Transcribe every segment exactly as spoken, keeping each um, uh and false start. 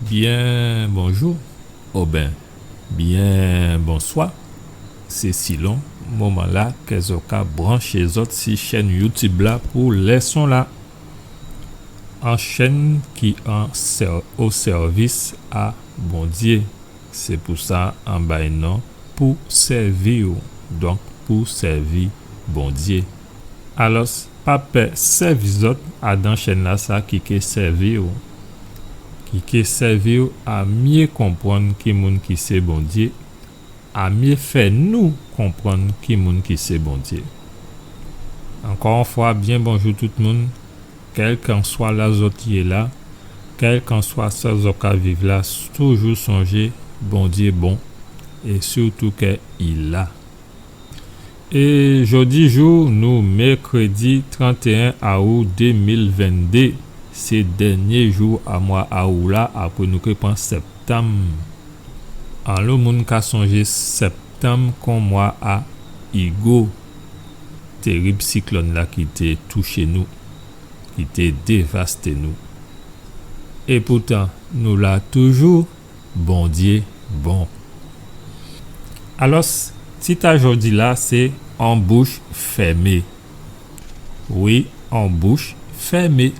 Byen bonjou, oben byen bonswa. Sé silon moman-la kè zò ka branché zòt si chèn YouTube la pou lèson-la. An chèn ki an sè-, o sèvis a Bondyé. Sé pou sa an bay non pou sèvi'w, donk pou sèvi Bondyé. Alòs, pa pè sèvi zòt adan chèn-la sa ki ké sèvi'w, ki ké sèvi'w a myé konprann ki moun ki sé Bondyé, a myé fè nou konprann ki moun ki sé Bondyé. Ankò on fwa, byen bonjou tout moun, kèlkanswa la zòt yé la, kèlkanswa sa zòt ka viv la, toujou sonjé Bondyé bon, é sirtou kè i la. É jòdi jou nou mèkrédi trantéyen aou dé mil venndé, sé dènyé jou a mwa aou la, apré nou ké pran sèptanm. Anlo moun ka sonjé sèptanm kon mwa a Igo, térib siklòn-la ki té touché nou, ki té dévasté nou. É poutan, nou la toujou, Bondyé bon. Alòs, tit a jòdi-la sé On bouch fèmé. Wi, on bouch fèmé.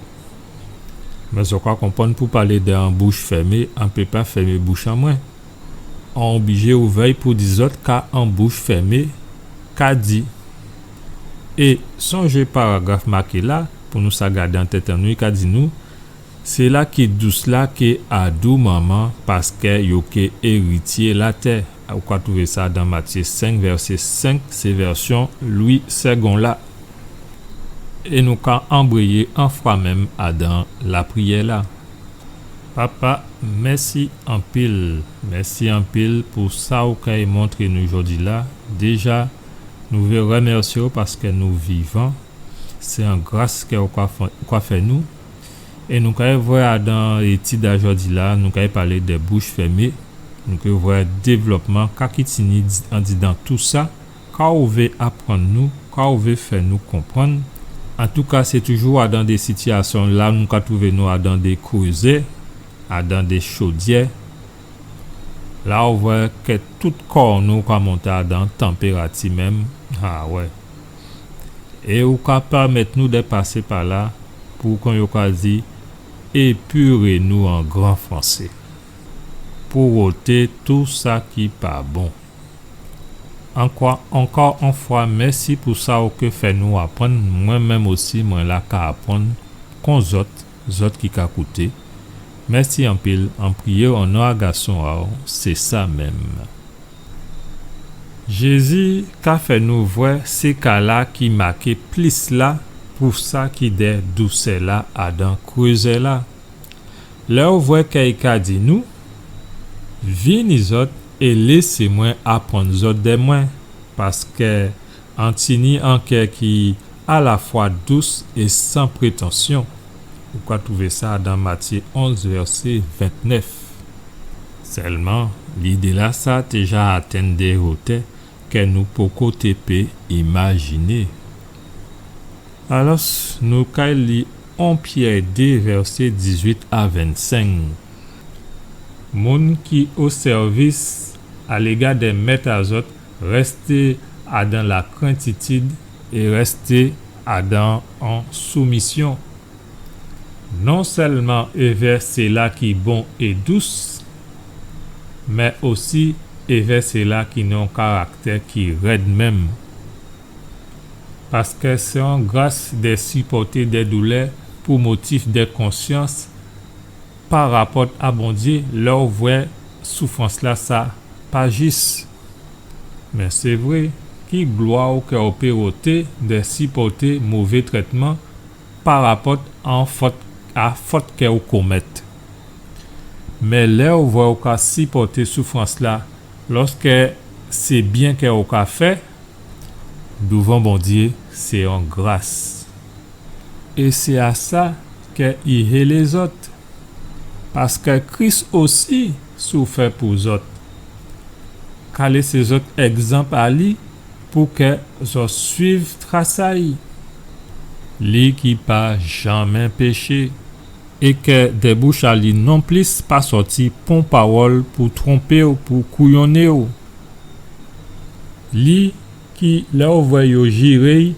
Mé zò ka konprann pou palé dè on bouch fèmé, an pé pa fèmé bouch an mwen. An oblijé ouvè'y pou di zòt ka on bouch fèmé ka di. É sonjé paragraf maké la, pou nou sa gadé an tèt an nou, i ka di nou, Sila ki dous la ké adou manman, paskè yo ké érityé latè. Ou ka twouvé sa dan Matyé senk, vèsé senk, sé vèsyon Lwi Sègon la. É nou ka anbréyé anfwamenm adan lapriyè la. Papa, mèsi anpil. Mèsi anpil pou sa ou kay montré nou jòdi la. Déja, nou vé rèmèsyé'w paskè nou vivan. Sé an gras kè ou ka fè, ou ka fè nou. É nou kay vwè adan étid a jòdi la, nou kay palé dè bouch fèmé. Nou kay vwè dévlopman ka ki tini di-, andidan tousa, ka ou vé aprann nou, ka ou vé fè nou konprann. Antouka, sé toujou adan dé sitiyasyon la nou ka twouvé nou adan dé krézè, adan dé chodyè. La ou vwè kè tout kò nou ka monté adan tanpérati menm. A wè. É ou ka pèmèt nou dè pasé pa la pou, kon yo ka di, épiré nou an gran fransé. Pou woté tou sa ki pa bon. Ankò, ankò on fwa, mèsi pou sa ou ké fè nou aprann. Mwen menm osi, mwen la ka aprann kon zòt, zòt ki ka kouté. Mèsi anpil, an priyé an non a Gason a'w, sé sa menm. Jézi ka fè nou vwè sé ka la ki maké plis la pou sa ki dè dousè la adan krézè la. Lè ou vwè kè i ka di nou, vini zòt é lésé mwen aprann zòt dè mwen, paskè an tini an kè ki alafwa dous é san prétansyon. Ou ka twouvé sa dan Matyé onz, vèsé ventnèf. Sèlman, lidé-lasa té ja atenn dé wotè kè nou poko té pé imajiné. Alòs, nou kay li on Pyè dé, vèsé dizwit a vennsenk. Moun ki o sèvis aléga dè mèt a zòt, rèsté adan lakrentitid é rèsté adan on soumisyon. Non sèlman évè sila ki bon é dous, mé osi évè sila ki ni on karaktè ki rèd menm. Paskè sé on gras dè sipòté dè doulè pou motif dè konsyans pa rapòt a Bondyé, lè ou vwè soufrans-lasa pa jis. Mé sé vré, ki glwa ou kè ou pé woté dè sipòté mové trètman pa rapòt a on fòt, a fòt kè ou komèt. Mé lè ou vwè ou ka sipòté soufrans-la, lòskè sé byen kè ou ka fè, douvan Bondyé, sé on gras. É sé a sa kè i hélé zòt, paskè Kris osi soufè pou zòt. Ka lésé zòt ègzanp a li pou kè zòt swiv tras a li. Li ki pa janmé péché. é kè dè bouch a li nonplis pa sòti pon pawòl pou twonpé-w, pou kouyonné-w. Li ki, lè ou vwè yo jiré-y,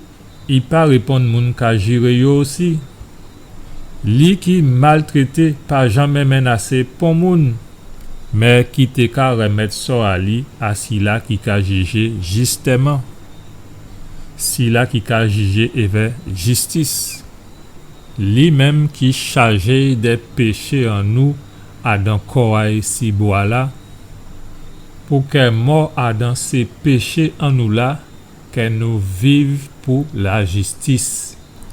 i pa réponn moun ka jiré yo osi. Li ki maltrété pa janmé mennasé pon moun, mé ki té ka rèmèt sò a li a sila ki ka jijé jistèman, sila ki ka jijé èvè jistis. Li menm ki chajé dè péché an nou adan kò a-y si bwa-la, pou kè mò adan sé péché an nou la, kè nou viv pou lajistis.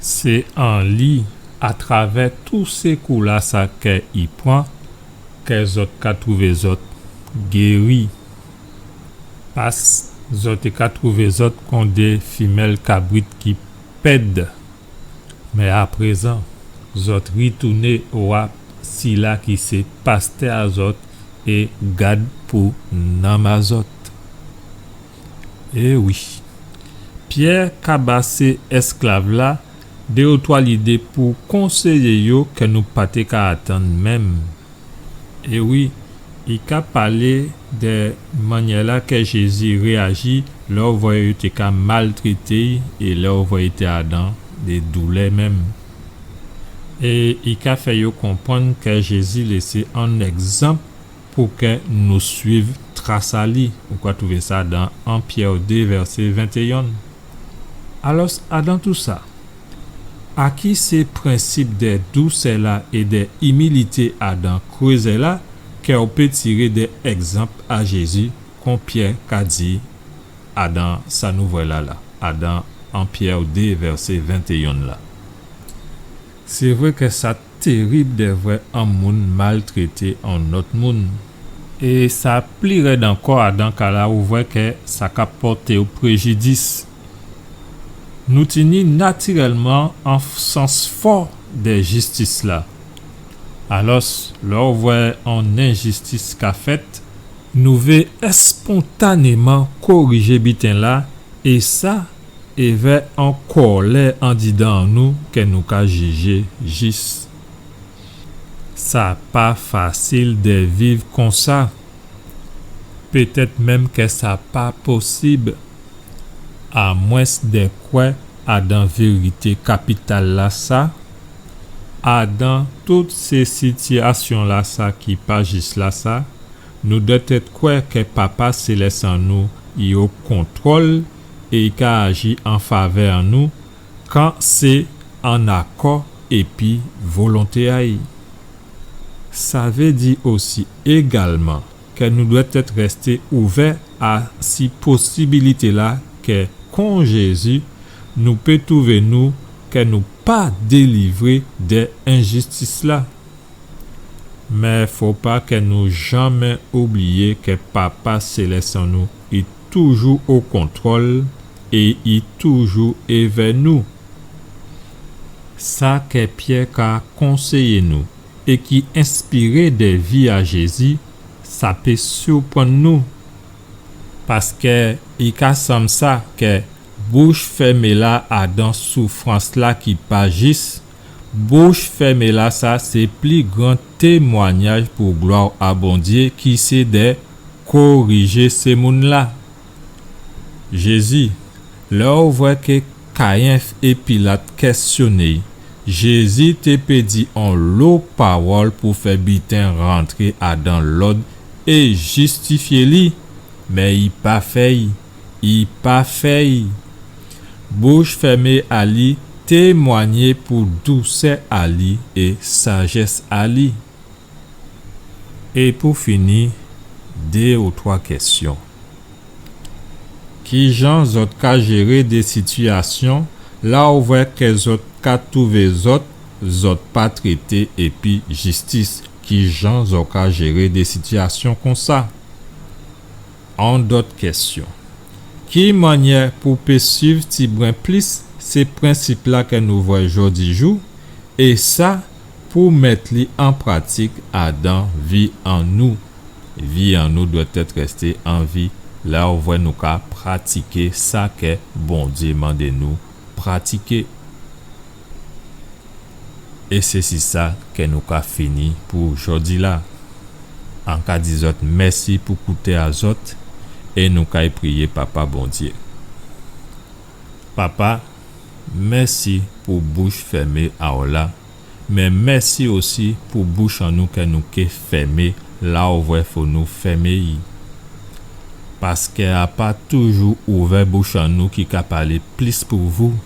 Sé an li, atravè tout sé kou-lasa kè i pran, kè zòt ka twouvé zòt géri. Pas zòt té ka twouvé zòt kon dé fimèl kabrit ki pèd. Mé aprézan, zòt ritouné owa sila ki sé pastè a zòt é gad pou nanm a zòt. É wi, Pyè ka ba sé èsklav-la dé ou twa lidé pou konséyé yo kè nou pa té ka atann menm. É wi, i ka palé dè mannyè-la kè Jézi réyaji lè ou vwè yo té ka maltrété-y é lè ou vwè i té adan dé doulè menm. É i ka fè yo konprann kè Jézi lésé on ègzanp pou kè nou suiv tras a li. Ou ka twouvé sa dan en Pyè dé, vèsé ventéyen. Alòs, adan tousa, a ki sé prensip dè dousè-la é dè imilité adan krézè-la kè ou pé tiré dè ègzanp a Jézi, kon Pyè ka di adan sa nou vwè la la, adan en Pyè dé, vèsé ventéyen la? Sé vré kè sa térib dè vwè on moun maltrété on lòt moun. É sa pli rèd ankò adan ka-la ou vwè kè sa ka pòté-w préjidis. Nou tini natirèlman on sans fò dè jistis-la. Alòs, lè ou vwè on enjistis ka fèt, nou vé èspontanéman korijé biten-la, é sa èvè on kòlè andidan an nou kè nou ka jijé jis. Sa pa fasil dè viv konsa. Pétèt menm kè sa pa posib, amwens dè kwè adan vérité kapital-lasa, adan tout sé sitiyasyon-lasa ki pa jis lasa, nou dwèt èt kwè kè Papa Sélès an nou i o kontwòl é i ka aji an favè an nou, kan sé an akò épi volonté a-y. Sa vé di osi égalman kè nou dwèt èt rèsté ouvè a si posibilité-la kè, kon Jézi, nou pé twouvé nou kè nou pa délivré dè enjistis-la. Mé fò pa kè nou janmé oubliyé kè Papa Sélès an nou i toujou o kontwòl é i toujou èvè nou. Sa kè Pyè ka konséyé nou é ki enspiré dè vi a Jézi, sa pé siprann nou. Paskè i ka sanm sa kè bouch fèmé-la adan soufrans-la ki pa jis, bouch fèmé-lasa sé pli gran témwanyaj pou glwa a Bondyé ki sé dè korijé sé moun-la. Jézi, lè ou vwè kè Kayif é Pilat kèsyoné-y, Jézi té pé di onlo pawòl pou fè biten rantré adan lòd é jistifyé li, mé i pa fè-y, i pa fè-y. Bouch fèmé a li témwanyé pou dousè a li é sajès a li. É pou fini, dé ou twa kèsyon. Kijan zòt ka jéré dé sitiyasyon la ou vwè kè zòt ka twouvé zòt, zòt pa trété épi jistis? Kijan zòt ka jéré dé sitiyasyon konsa? On dòt kèsyon. Ki mannyè pou pé suiv tibwen plis sé prensip-la kè nou vwè jòdijou, é sa pou mèt li an pratik adan vi an nou? Vi an nou dwèt èt rèsté an vi la ou vwè nou ka pratiké sa kè Bondyé mandé nou pratiké. É sé si sa kè nou ka fini pou jòdi-la. An ka di zòt mèsi pou kouté a zòt, é nou kay priyé Papa Bondyé. Papa, mèsi pou bouch fèmé a-w la, mé mèsi osi pou bouch an nou kè nou ké fèmé la ou vwè fò nou fèmé-y. Paskè a pa toujou ouvè bouch an nou ki ka palé plis pou vou.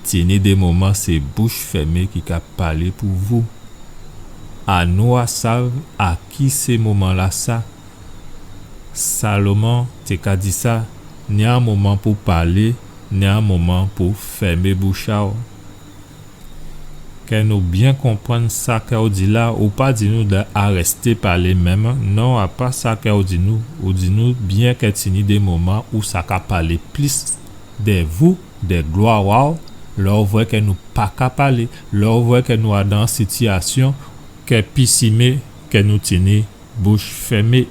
Tini dé moman sé bouch fèmé ki ka palé pou vou. Annou a sav a ki sé moman-lasa. Salomon té ka di sa, ni an moman pou palé, ni an moman pou fèmé bouch a-w. Kè nou byen konprann sa kè ou di la, ou pa di nou dè arèsté palé menm, non, a pa sa kè ou di nou, ou di nou byen kè tini dé moman ou sa ka palé plis dè vou, dè glwa a-w, lè ou vwè kè nou pa ka palé, lè ou vwè kè nou adan sitiyasyon kè pisimé, kè nou tini bouch fèmé.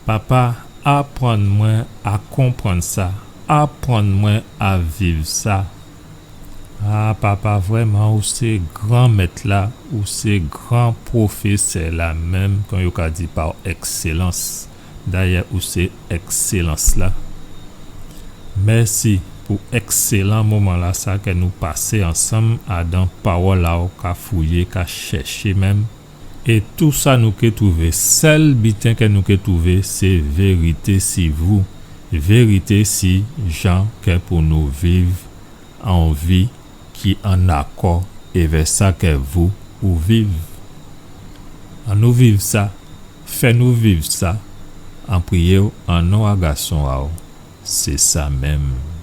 Papa, aprann mwen a konprann sa, aprann mwen a viv sa. A, Papa, vrèman, ou sé gran mèt-la, ou sé gran pwofésè-la menm, kon yo ka di, pa èkselans. Dayè, ou sé èkselans-la. Mèsi pou èkselan moman-lasa kè nou pasé ansanm adan pawòl a-w ka fouyé, ka chèché menm. É tou sa nou ké twouvé, sèl biten kè nou ké twouvé, sé vérité si vou, vérité si jan kè pou nou viv an vi ki an akò évè sa kè vou ou viv. Annou viv sa, fè nou viv sa, an priyé-w an non a Gason a-w. Sé sa menm.